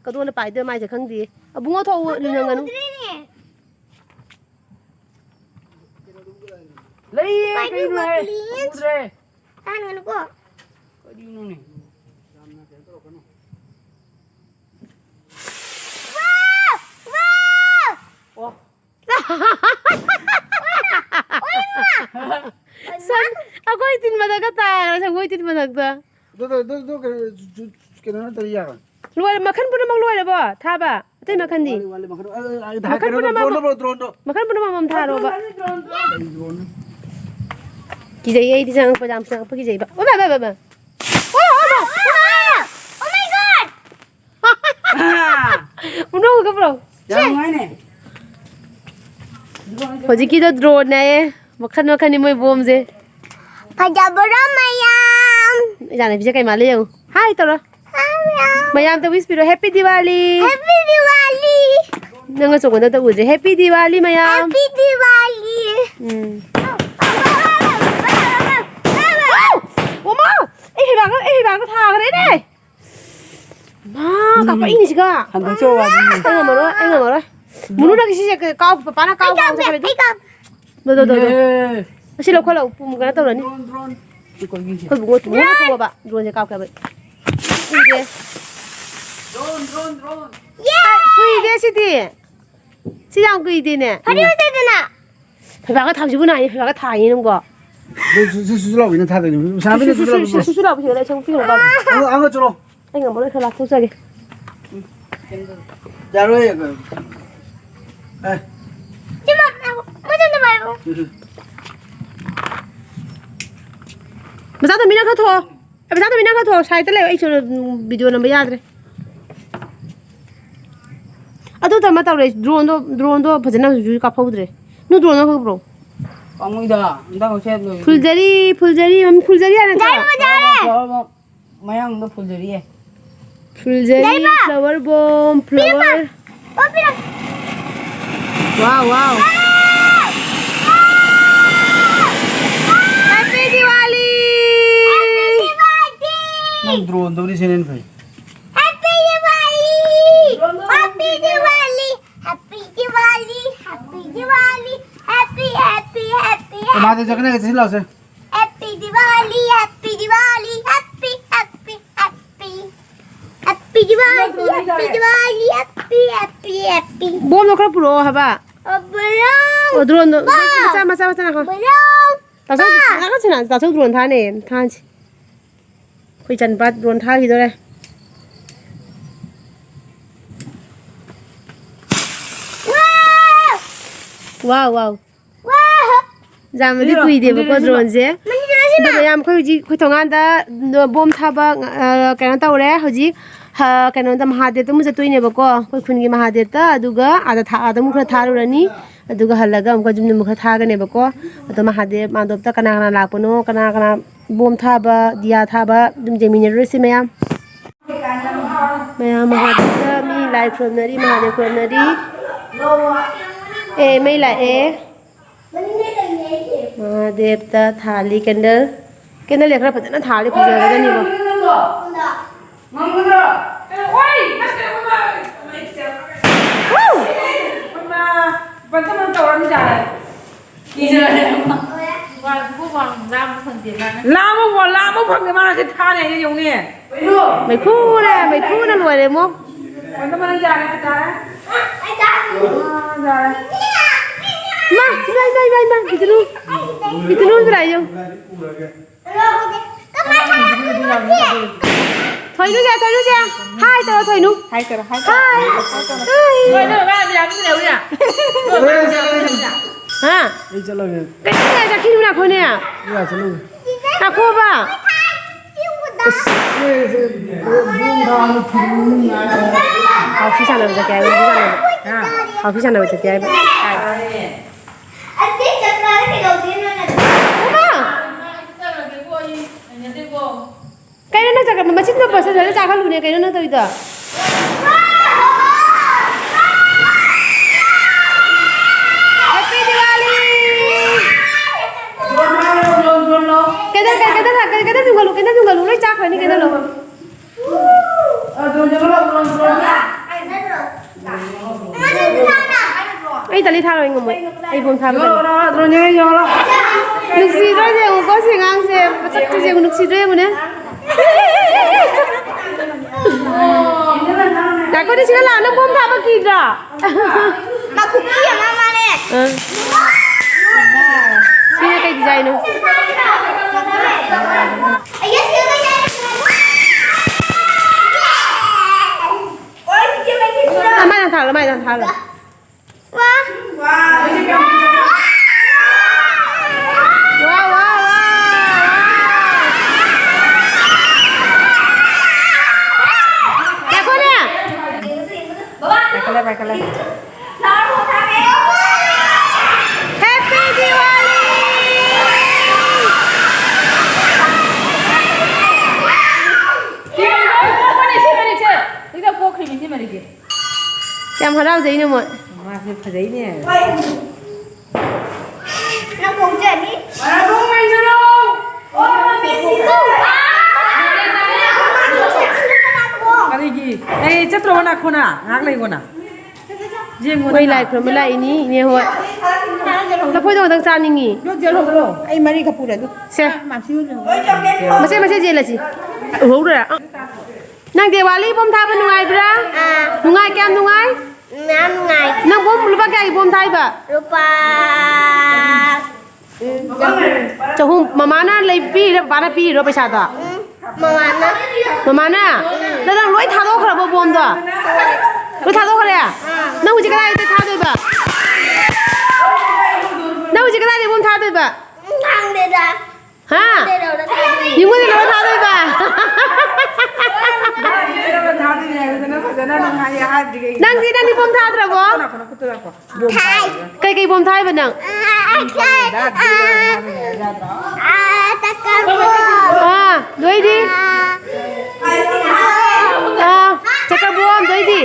ꯀꯗꯣꯝꯗ ꯄꯥꯏꯗꯣꯏ ꯃꯥꯏꯁꯦ ꯈꯪꯗꯦ꯫ ꯑꯕꯨꯡꯉꯣ ꯊꯣꯛꯎ, ꯅꯪꯒꯅꯨ꯫ ꯎꯗ꯭ꯔꯦꯅꯦ꯫ ꯂꯩꯌꯦ, ꯄꯥꯏꯕꯤꯌꯨꯀꯣ, ꯀꯩꯅꯣ ꯍꯥꯏ? Please꯫ ꯎꯗ꯭ꯔꯦ꯫ ꯇꯥꯍꯟꯒꯅꯨꯀꯣ꯫ ꯀꯔꯤꯅꯣꯅꯦ? Wow! Wow! ꯑꯣ꯫ ꯁꯟ-, ꯑꯩꯈꯣꯏ ꯇꯤꯟ ꯃꯊꯛꯇ ꯇꯥꯈ꯭ꯔꯦ, ꯁꯪꯒꯣꯏ ꯇꯤꯟ ꯃꯊꯛꯇ꯫ ꯑꯗꯨ, ꯑꯗꯨ, ꯑꯗꯨ, ꯑꯗꯨ ꯀꯩꯅꯣ, ꯖꯨ-, ꯖꯨ-, ꯀꯩꯅꯣ ꯅꯠꯇ꯭ꯔꯗꯤ ꯌꯥꯔꯣꯏ꯫ ꯂꯣꯏꯔꯦ, ꯃꯈꯟ ꯄꯨꯝꯅꯃꯛ ꯂꯣꯏꯔꯕꯣ? ꯊꯥꯕ? ꯑꯇꯩ ꯃꯈꯟꯗꯤ? ꯋꯥꯠꯂꯤ, ꯋꯥꯠꯂꯤ, ꯃꯈꯟ, ꯑ, ꯑ, ꯑ, ꯃꯈꯟ ꯀꯩꯅꯣꯗꯣ, ꯄꯨꯝꯅꯃꯛ, drone-ꯗꯣ, drone-ꯗꯣ꯫ ꯃꯈꯟ ꯄꯨꯝꯅꯃꯛ ꯑꯃꯃꯝ ꯊꯥꯔꯣꯕ꯫ ꯀꯩ drone-ꯅꯣ? ꯀꯤꯖꯩꯌꯦ ꯑꯩꯗꯤ, ꯆꯪꯉꯛꯄ, ꯌꯥꯝ ꯆꯪꯉꯛꯄ ꯀꯤꯖꯩꯕ꯫ ꯑꯣ, ꯃꯥ, ꯃꯥ, ꯃꯥ, ꯃꯥ꯫ ꯑꯣ, ꯑꯣ, ꯃꯥ, ꯃꯥ꯫ Oh my God! ꯃꯨꯅꯧ ꯈꯒ ꯄꯨꯔꯛꯎ꯫ ꯌꯥꯝ ꯅꯨꯡꯉꯥꯏꯅꯦ꯫ ꯍꯧꯖꯤꯛꯀꯤꯗꯣ drone ꯍꯥꯏꯌꯦ꯫ ꯃꯈꯟ ꯃꯈꯟꯅꯤ ꯃꯣꯏ ꯕꯣꯝꯁꯦ꯫ ꯐꯖꯕ꯭ꯔꯣ ꯃꯌꯥꯝ? ꯏꯆꯥꯅꯨꯄꯤꯁꯦ ꯀꯩ ꯃꯥꯜꯂꯦ ꯌꯦꯡꯉꯨ꯫ Hi ꯇꯧꯔꯣ꯫ Hi ꯃꯌꯥꯝ꯫ ꯃꯌꯥꯝꯗ wish ꯄꯤꯔꯣ, Happy Diwali꯫ Happy Diwali꯫ ꯅꯪ ꯑꯆꯧꯕꯗ ꯑꯝꯇ ꯎꯗ꯭ꯔꯦ꯫ Happy Diwali ꯃꯌꯥꯝ꯫ Happy Diwali꯫ ꯎꯝ꯫ ꯑꯣ ꯃꯥ! ꯑꯩ ꯍꯩꯕꯥꯛꯀ, ꯑꯩ ꯍꯩꯕꯥꯛꯀ ꯊꯥꯈ꯭ꯔꯦꯅꯦ꯫ ꯃꯥ, ꯎꯝ꯫ ꯀꯥꯄꯛꯏꯅꯦ ꯁꯤꯒ꯫ ꯍꯟꯗꯣꯛꯆꯧ ꯍꯥꯏꯕꯅꯤ꯫ ꯑꯩ ꯉꯝꯃꯔꯣꯏ, ꯑꯩ ꯉꯝꯃꯔꯣꯏ꯫ ꯃꯨꯅꯨ ꯅꯪ ꯁꯤꯁꯦ ꯀꯥꯎ, ꯄꯄꯥꯅ ꯀꯥꯎ, ꯑꯩ ꯀꯥꯎ ꯀꯥꯎꯒꯦ, ꯆꯠꯈ꯭ꯔꯦ ꯑꯗꯨ꯫ ꯑꯩ ꯀꯥꯎ-, ꯗꯣ, ꯗꯣ, ꯗꯣ, ꯗꯣ꯫ ꯑꯦ꯫ ꯑꯁꯤ ꯂꯧꯈꯠꯂꯣ, ꯄꯨꯝ ꯀꯩꯅꯣ ꯇꯧꯔꯅꯤ꯫ Drone, drone꯫ ꯑꯩꯈꯣꯏ ꯏꯕꯨꯡꯉꯣ ꯇꯨ ꯃꯨꯅꯨ ꯊꯣꯛꯑꯕ, drone-ꯁꯦ ꯀꯥꯎꯈ꯭ꯔꯦ꯫ ꯀꯨꯏꯔꯦ꯫ Drone, drone, drone꯫ ꯀꯨꯏꯗꯦ ꯁꯤꯗꯤ꯫ ꯁꯤ ꯌꯥꯝ ꯀꯨꯏꯗꯦꯅꯦ꯫ ꯐꯗꯤ ꯐꯖꯩꯗꯅ꯫ ꯐꯩꯕꯥꯛꯀ ꯊꯥꯕꯁꯤꯕꯨ ꯅꯥꯏꯅꯦ, ꯐꯩꯕꯥꯛꯀ ꯊꯥꯏꯅꯦ ꯅꯪꯕꯣ꯫ ꯑꯗꯨ ꯁꯨ-, ꯁꯨ-, ꯁꯨ ꯂꯥꯎꯕꯤꯅ ꯊꯥꯗꯣꯏꯅꯤ꯫ ꯁꯨ-, ꯁꯨ-, ꯁꯨ-, ꯁꯨ ꯂꯥꯎꯕꯤꯁꯤꯗ ꯂꯩ, ꯁꯪ ꯄꯤꯔꯣ, ꯄꯥꯝꯃꯤ꯫ ꯑꯉꯥꯡ, ꯑꯉꯥꯡ ꯆꯠꯂꯣ꯫ ꯑꯩ ꯉꯝꯃꯔꯣꯏ, ꯈꯔ ꯂꯥꯞꯊꯣꯛꯆꯒꯦ꯫ ꯌꯥꯔꯣꯏ꯫ ꯑꯦ꯫ ꯃꯆꯥ ꯇꯣꯝꯕꯤ, ꯅꯪ ꯈꯔ ꯊꯣꯛꯑꯣ꯫ ꯑꯦ, ꯃꯆꯥ ꯇꯣꯝꯕꯤ, ꯅꯪ ꯈꯔ ꯊꯣꯛꯑꯣ꯫ ꯁꯥꯏꯠꯇ ꯂꯩꯌꯣ, ꯑꯩꯁꯨ ꯚꯤꯗꯤꯑꯣ ꯅꯝꯕ ꯌꯥꯗ꯭ꯔꯦ꯫ ꯑꯗꯨ ꯊꯝꯃ ꯇꯧꯔꯦ꯫ ꯗ꯭ꯔꯣꯟꯗꯣ, ꯗ꯭ꯔꯣꯟꯗꯣ ꯐꯖꯅ ꯍꯧꯖꯤꯛ ꯀꯥꯞꯍꯧꯗ꯭ꯔꯦ꯫ ꯅꯣꯏ ꯗ꯭ꯔꯣꯟꯗꯣ ꯀꯥꯞꯍꯧꯕ꯭ꯔꯣ? ꯄꯥꯝꯃꯨꯏꯗ, ꯍꯟꯗꯛ ꯍꯧꯁꯦ ꯂꯣꯏ꯫ ꯐꯨꯜꯖꯔꯤ, ꯐꯨꯜꯖꯔꯤ, ꯃꯃꯤꯡ ꯐꯨꯜꯖꯔꯤ ꯍꯥꯏ ꯅꯠꯇ꯭ꯔꯣ? ꯃꯌꯥꯡꯗꯣ ꯐꯨꯜꯖꯔꯤꯌꯦ꯫ ꯐꯨꯜꯖꯔꯤ, ꯐ꯭ꯂꯥꯋꯔ ꯕꯣꯝ, ꯐ꯭ꯂꯥꯋꯔ꯫ ꯋꯥꯎ, ꯋꯥꯎ꯫ Happy Diwali! ꯅꯪ ꯗ꯭ꯔꯣꯟꯗꯧꯗꯤ ꯁꯦꯅꯦꯟ ꯐꯩ꯫ Happy Diwali! Happy Diwali! Happy Diwali! Happy Diwali! Happy, happy, happy, happy! ꯃꯥꯗꯤ ꯆꯠꯀꯅꯤ, ꯆꯠꯁꯤ ꯂꯥꯛꯁꯦ꯫ Happy Diwali! Happy Diwali! Happy, happy, happy! Happy Diwali! Happy Diwali! Happy, happy, happy! ꯕꯣꯝꯗꯣ ꯈꯔ ꯄꯨꯔꯛꯑꯣ ꯍꯥꯏꯕ꯫ Balloon! ꯑꯣ, ꯗ꯭ꯔꯣꯟꯗꯣ꯫ ꯃꯆꯥ, ꯃꯆꯥ, ꯃꯆꯥ ꯉꯥꯏꯈꯣ꯫ Balloon! ꯇꯥꯆꯧ, ꯇꯥꯆꯧ ꯁꯤꯅ, ꯇꯥꯆꯧ ꯗ꯭ꯔꯣꯟ ꯊꯥꯅꯦ, ꯊꯥꯟꯁꯤ꯫ ꯑꯩꯈꯣꯏ ꯏꯆꯟ ꯅꯨꯄꯥ ꯗ꯭ꯔꯣꯟ ꯊꯥꯈꯤꯗꯣꯔꯦ꯫ ꯋꯥꯎ, ꯋꯥꯎ꯫ ꯌꯥꯝꯅꯗꯤ ꯀꯨꯏꯗꯦꯕꯀꯣ ꯗ꯭ꯔꯣꯟꯁꯦ꯫ ꯑꯗꯣ ꯃꯌꯥꯝ, ꯑꯩꯈꯣꯏ ꯍꯧꯖꯤꯛ ꯑꯩꯈꯣꯏ ꯊꯣꯡꯒꯥꯟꯗ ꯕꯣꯝ ꯊꯥꯕ, ꯑ, ꯀꯩꯅꯣ ꯇꯧꯔꯦ꯫ ꯍꯧꯖꯤꯛ, ꯍ, ꯀꯩꯅꯣꯗ ꯃꯍꯥꯗꯦꯕꯇ ꯑꯃꯨꯛ ꯆꯠꯇꯣꯏꯅꯦꯕꯀꯣ, ꯑꯩꯈꯣꯏ ꯈꯨꯟꯒꯤ ꯃꯍꯥꯗꯦꯕꯇ꯫ ꯑꯗꯨꯒ ꯑꯥꯗ ꯊꯥ-, ꯑꯥꯗ ꯑꯃꯨꯛ ꯈꯔ ꯊꯥꯔꯨꯔꯅꯤ꯫ ꯑꯗꯨꯒ ꯍꯜꯂꯒ ꯑꯃꯨꯛꯀ ꯌꯨꯝꯗ ꯑꯃꯨꯛ ꯈꯔ ꯊꯥꯒꯅꯦꯕꯀꯣ꯫ ꯑꯗꯣ ꯃꯍꯥꯗꯦꯕ ꯃꯥꯗꯣꯞꯇ ꯀꯅꯥ ꯀꯅꯥ ꯂꯥꯛꯄꯅꯣ, ꯀꯅꯥ ꯀꯅꯥ ꯕꯣꯝ ꯊꯥꯕ, ꯗꯤꯌꯥ ꯊꯥꯕ, ꯑꯗꯨꯝ ꯌꯦꯡꯃꯤꯟꯅꯔꯨꯔꯁꯤ ꯃꯌꯥꯝ꯫ ꯃꯌꯥꯝ ꯃꯍꯥꯗꯦꯕꯇ ꯃꯤ ꯂꯥꯏ ꯈꯨꯔꯨꯝꯅꯔꯤ, ꯃꯍꯥꯗꯦꯕ ꯈꯨꯔꯨꯝꯅꯔꯤ꯫ ꯑꯦ, ꯃꯩ ꯂꯥꯛꯑꯦ꯫ ꯃꯍꯥꯗꯦꯕꯇ ꯊꯥꯜꯂꯤ candle꯫ Candle ꯈꯔ ꯐꯖꯅ ꯊꯥꯜꯂꯤ, ꯐꯖꯒꯗꯅꯤꯕꯣ꯫ ꯂꯥꯝꯕ ꯋꯥ-, ꯂꯥꯝꯕ ꯐꯪꯗꯦ, ꯃꯥꯅ ꯁꯤ ꯊꯥꯅꯦ, ꯑꯩ ꯌꯦꯡꯉꯨꯅꯦ꯫ ꯃꯩꯈꯨꯅ, ꯃꯩꯈꯨꯅ ꯂꯣꯏꯔꯦ, ꯃꯣ꯫ ꯃꯥ, ꯏꯃꯥ, ꯏꯃꯥ, ꯏꯃꯥ, ꯏꯃꯥ, ꯄꯤꯇꯅꯨ꯫ ꯄꯤꯇꯅꯨ ꯑꯝꯇ ꯂꯥꯛꯑꯣ꯫ ꯊꯣꯏꯅꯨꯁꯦ, ꯊꯣꯏꯅꯨꯁꯦ꯫ ꯍꯥꯏ ꯇꯧꯔꯣ, ꯊꯣꯏꯅꯨ꯫ ꯍꯥꯏ ꯇꯧꯔꯣ, ꯍꯥꯏ ꯇꯧꯔꯣ꯫ ꯍꯥꯏ꯫ ꯍꯣꯏ, ꯅꯣꯏ ꯃꯌꯥꯝ ꯌꯥꯝ ꯁꯤꯟꯅꯧ ꯌꯥ꯫ ꯍꯥ? ꯑꯩ ꯆꯠꯂꯒꯦ꯫ ꯀꯩꯅꯣ ꯌꯥ ꯆꯠꯈꯤꯗꯨꯅ ꯑꯩꯈꯣꯏꯅꯦ? ꯑꯩ ꯆꯠꯂꯒꯦ꯫ ꯉꯥꯏꯈꯣꯕ꯫ ꯑꯁ꯫ ꯍꯥꯎꯁꯤ ꯁꯥꯟꯅꯕ ꯆꯠꯀꯦ ꯍꯥꯏꯕ, ꯍꯥꯎꯁꯤ ꯁꯥꯟꯅꯕ꯫ ꯍꯥ? ꯍꯥꯎꯁꯤ ꯁꯥꯟꯅꯕ ꯆꯠꯀꯦ ꯍꯥꯏꯕ꯫ ꯏꯃꯥ! ꯀꯩꯅꯣ ꯅꯪ ꯆꯠꯈ꯭ꯔꯕ? ꯃꯆꯤꯟꯗꯣ ꯄꯁꯟ ꯐꯖꯅ ꯆꯥꯛꯍꯜꯂꯨꯅꯦ, ꯀꯩꯅꯣ ꯅꯪ ꯇꯧꯔꯤꯗꯣ? Happy Diwali! Candle, candle, candle, candle ꯊꯨꯡꯒꯠꯂꯨ, candle ꯊꯨꯡꯒꯠꯂꯨ, ꯂꯣꯏ ꯆꯥꯛꯈ꯭ꯔꯅꯤ candle ꯗꯣ꯫ ꯑꯩ ꯇꯂꯤ ꯊꯥꯔꯣꯏ ꯉꯝꯃꯣꯏ꯫ ꯑꯩ ꯕꯣꯝ ꯊꯥꯕ ꯇꯜꯂꯤ꯫ ꯅꯨꯡꯁꯤꯗ꯭ꯔꯣ ꯌꯦꯡꯉꯨꯀꯣ ꯁꯤ ꯑꯉꯥꯡꯁꯦ꯫ ꯃꯁꯛꯇꯨ ꯌꯦꯡꯉꯨ, ꯅꯨꯡꯁꯤꯗ꯭ꯔꯣ ꯌꯦꯡꯉꯨꯅꯦ꯫ ꯉꯥꯏꯈꯣꯅꯦ, ꯁꯤꯗ ꯂꯥꯛꯑꯣ, ꯅꯪ ꯕꯣꯝ ꯊꯥꯕ ꯀꯤꯗ꯭ꯔꯣ? ꯃꯈꯨꯠꯀꯤ ꯑꯃ ꯃꯥꯅꯦ꯫ ꯑꯥ꯫ ꯁꯤꯅ ꯀꯩ design ꯅꯣ? ꯑꯃ ꯍꯥꯟꯅ ꯊꯥꯜꯂꯣ, ꯑꯃ ꯍꯥꯟꯅ ꯊꯥꯜꯂꯣ꯫ ꯋꯥ꯫ ꯋꯥ, ꯋꯥ, ꯋꯥ, ꯋꯥ꯫ ꯉꯥꯏꯈꯣꯅꯦ꯫ ꯄꯥꯏꯈꯠꯂꯦ, ꯄꯥꯏꯈꯠꯂꯦ꯫ Happy Diwali! ꯁꯤ ꯃꯔꯤꯁꯦ, ꯄꯣꯛꯈ꯭ꯔꯤꯅꯤ ꯁꯤ ꯃꯔꯤꯁꯦ꯫ ꯌꯥꯝ ꯍꯔꯥꯎꯖꯩꯅ ꯃꯣꯏ꯫ ꯃꯥꯁꯦ ꯐꯖꯩꯅꯦ꯫ ꯅꯪ ꯈꯣꯡꯖꯅꯤ꯫ ꯀꯔꯤꯒꯤ? ꯑꯦ, ꯆꯠꯇ꯭ꯔꯣ ꯅꯥꯈꯣꯅ? ꯉꯥꯏꯍꯥꯛ ꯂꯩꯒꯣꯅ꯫ ꯌꯦꯡꯉꯣ ꯃꯣꯏ ꯅꯪ꯫ ꯂꯥꯏ ꯈꯨꯔꯨꯝꯕ ꯂꯥꯛꯏꯅꯤ, ꯏꯅꯦ ꯍꯣꯏ꯫ ꯂꯐꯣꯏꯗꯣ ꯈꯇꯪ ꯆꯥꯅꯤꯡꯉꯤ꯫ ꯑꯩ ꯃꯔꯤꯒ ꯄꯨꯔꯦ ꯑꯗꯨ꯫ ꯁꯦ꯫ ꯃꯥꯁꯤ ꯌꯣꯜꯂꯣ꯫ ꯃꯁꯦ, ꯃꯁꯦ ꯌꯦꯜꯂꯁꯤ꯫ ꯎꯍꯧꯗ꯭ꯔꯦ꯫ ꯑ꯫ ꯅꯪ ꯗꯦꯋꯥꯂꯤ ꯕꯣꯝ ꯊꯥꯕ ꯅꯨꯡꯉꯥꯏꯕ꯭ꯔꯥ? ꯑꯥ꯫ ꯅꯨꯡꯉꯥꯏ, ꯀꯌꯥꯝ ꯅꯨꯡꯉꯥꯏ? ꯃꯌꯥꯝ ꯅꯨꯡꯉꯥꯏ꯫ ꯅꯪ ꯕꯣꯝ ꯂꯨꯄꯥ ꯀꯌꯥꯒꯤ ꯕꯣꯝ ꯊꯥꯏꯕ? ꯂꯨꯄꯥ, ꯎꯝ, ꯆꯍꯨꯝ꯫ ꯆꯍꯨꯝ꯫ ꯃꯃꯥꯅ ꯂꯩ ꯄꯤꯔꯤꯔ, ꯕꯕꯥꯅ ꯄꯤꯔꯤꯔꯣ ꯄꯩꯁꯥꯗꯣ? ꯎꯝ꯫ ꯃꯃꯥꯅ꯫ ꯃꯃꯥꯅ? ꯅꯪ ꯂꯣꯏ ꯊꯥꯗꯣꯛꯈ꯭ꯔꯕꯣ ꯕꯣꯝꯗꯣ? ꯂꯣꯏ ꯊꯥꯗꯣꯛꯈ꯭ꯔꯦ? ꯅꯪ ꯍꯧꯖꯤꯛ ꯀꯗꯥꯏꯗ ꯊꯥꯗꯣꯏꯕ? ꯅꯪ ꯍꯧꯖꯤꯛ ꯀꯗꯥꯏꯗ ꯕꯣꯝ ꯊꯥꯗꯣꯏꯕ? ꯈꯪꯗꯦꯗ꯫ ꯍꯥ? ꯀꯩꯗꯧꯔ ꯊꯥꯗꯣꯏꯅꯣ? ꯅꯤꯉꯣꯜꯗ ꯂꯣꯏ ꯊꯥꯗꯣꯏꯕ? ꯊꯥꯗꯣꯏꯅꯦ ꯍꯥꯏꯕꯗꯨꯅ ꯐꯖꯅ ꯅꯪ ꯍꯥꯏ-, ꯍꯥꯏꯗ꯭ꯔꯤ ꯀꯩꯒꯤꯅꯣ? ꯅꯪꯗꯤ, ꯅꯪꯗꯤ ꯕꯣꯝ ꯊꯥꯗ꯭ꯔꯕꯣ? ꯈꯨꯠꯇꯣ ꯂꯥꯛꯈꯣ, ꯈꯨꯠꯇꯣ ꯂꯥꯛꯈꯣ꯫ ꯊꯥꯏ꯫ ꯀꯩꯀꯩ ꯕꯣꯝ ꯊꯥꯏꯕ ꯅꯪ? ꯑꯥ, ꯊꯥꯏ꯫ ꯑꯥ, ꯆꯠꯀꯕꯣ꯫ ꯑꯥ, ꯅꯣꯏꯗꯤ? ꯑꯥ꯫ ꯑꯥ, ꯆꯠꯀꯕꯣꯝ, ꯅꯣꯏꯗꯤ?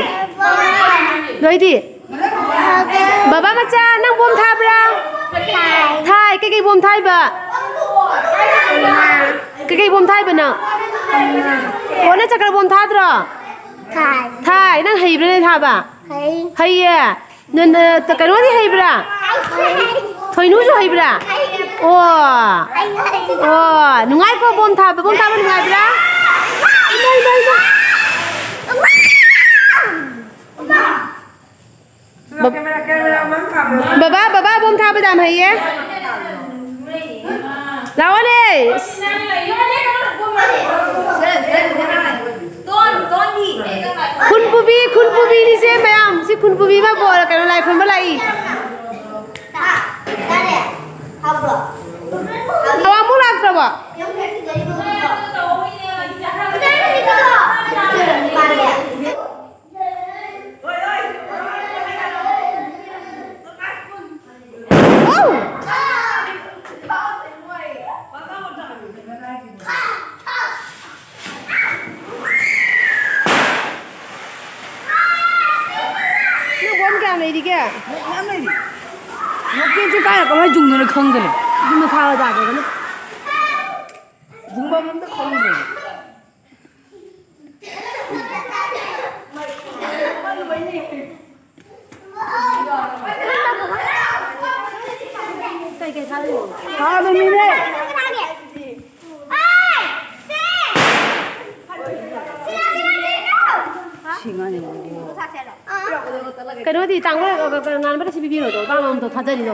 ꯅꯣꯏꯗꯤ? ꯕꯕꯥ ꯃꯆꯥ, ꯅꯪ ꯕꯣꯝ ꯊꯥꯕ꯭ꯔꯥ? ꯊꯥꯏ꯫ ꯊꯥꯏ꯫ ꯀꯩꯀꯩ ꯕꯣꯝ ꯊꯥꯏꯕ? ꯀꯩꯀꯩ ꯕꯣꯝ ꯊꯥꯏꯕ ꯅꯪ? ꯑꯣ, ꯅꯪ ꯆꯀ꯭ꯔ ꯕꯣꯝ ꯊꯥꯗ꯭ꯔꯣ? ꯊꯥꯏ꯫ ꯊꯥꯏ꯫ ꯅꯪ ꯍꯩꯕ꯭ꯔꯥꯅꯦ ꯊꯥꯕ? ꯍꯩ꯫ ꯍꯩꯌꯦ? ꯅꯪ, ꯅ-, ꯀꯩꯅꯣꯗꯤ ꯍꯩꯕ꯭ꯔꯥ? ꯍꯩ꯫ ꯊꯣꯏꯅꯨꯁꯨ ꯍꯩꯕ꯭ꯔꯥ? ꯍꯩ꯫ ꯑꯣ꯫ ꯍꯩ, ꯍꯩ꯫ ꯑꯣ, ꯅꯨꯡꯉꯥꯏꯀꯣ ꯕꯣꯝ ꯊꯥꯕ? ꯕꯣꯝ ꯊꯥꯕ ꯅꯨꯡꯉꯥꯏꯕ꯭ꯔꯥ? ꯏꯃꯥ, ꯏꯃꯥ, ꯏꯃꯥ꯫ ꯕꯕꯥ, ꯕꯕꯥ, ꯕꯣꯝ ꯊꯥꯕ ꯌꯥꯝ ꯍꯩꯌꯦ꯫ ꯂꯥꯛꯑꯣꯅꯦ꯫ ꯈꯨꯟ ꯄꯨꯕꯤ, ꯈꯨꯟ ꯄꯨꯕꯤꯅꯤꯁꯦ ꯃꯌꯥꯝ꯫ ꯁꯤ ꯈꯨꯟ ꯄꯨꯕꯤ ꯑꯃ ꯕꯣ-, ꯀꯩꯅꯣ, ꯂꯥꯏ ꯈꯨꯔꯨꯝꯕ ꯂꯥꯛꯏ꯫ ꯑꯋꯥꯡꯕꯨ ꯂꯥꯛꯇ꯭ꯔꯕꯣ? ꯅꯪ ꯕꯣꯝ ꯀꯌꯥꯝ ꯂꯩꯔꯤꯒꯦ? ꯃꯌꯥꯝ ꯂꯩꯔꯤ꯫ ꯔꯣꯀꯦꯠꯁꯦ ꯀꯥꯏꯗ ꯀꯃꯥꯏꯅ ꯌꯨꯡꯗꯣꯏꯅꯣ ꯈꯪꯗ꯭ꯔꯦ꯫ ꯌꯨꯝꯗ ꯊꯥꯕ ꯌꯥꯗ꯭ꯔꯒꯅ꯫ ꯌꯨꯡꯐꯝ ꯑꯝꯇ ꯈꯪꯗ꯭ꯔꯦ꯫ ꯊꯥꯕꯅꯤꯅꯦ꯫ ꯁꯤ ꯉꯥꯏ꯫ ꯀꯩꯅꯣꯗꯤ ꯇꯥꯡꯕ, ꯉꯥꯟꯕꯗ ꯁꯤ ꯄꯤꯕꯤꯔꯣꯗꯣ꯫ ꯑꯃꯃꯝꯇ ꯊꯥꯖꯔꯤꯗꯣ꯫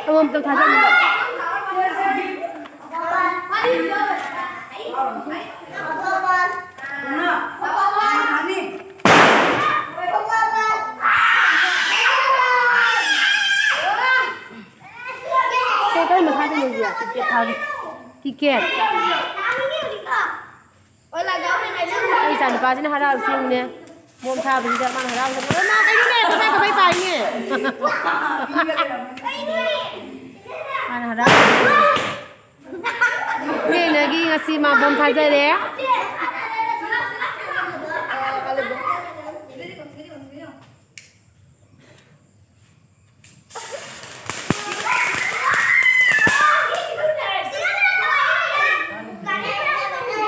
ꯑꯃꯃꯝꯇ ꯊꯥꯖꯔꯤꯗꯣ꯫ ꯀꯩ ꯀꯔꯝꯕ ꯊꯥꯗꯣꯏꯅꯣ ꯍꯧꯖꯤꯛ? ꯀꯤꯀꯦꯠ ꯊꯥꯒꯦ꯫ ꯀꯤꯀꯦꯠ꯫ ꯑꯩ ꯏꯆꯥ ꯅꯨꯄꯥꯁꯤꯅ ꯍꯔꯥꯎꯔꯤꯁꯤ ꯌꯦꯡꯉꯨꯅꯦ꯫ ꯕꯣꯝ ꯊꯥꯕꯁꯤꯗ ꯃꯥꯅ ꯍꯔꯥꯎꯔꯤꯁꯦ꯫ ꯃꯥ ꯀꯩꯅꯣꯅꯦ, ꯀꯃꯥꯏ ꯀꯃꯥꯏ ꯄꯥꯏꯅꯦ? ꯃꯥꯅ ꯍꯔꯥꯎꯔꯤꯁꯦ꯫ ꯃꯤꯅꯒꯤ ꯉꯁꯤ ꯃꯥ ꯕꯣꯝ ꯊꯥꯖꯔꯦ꯫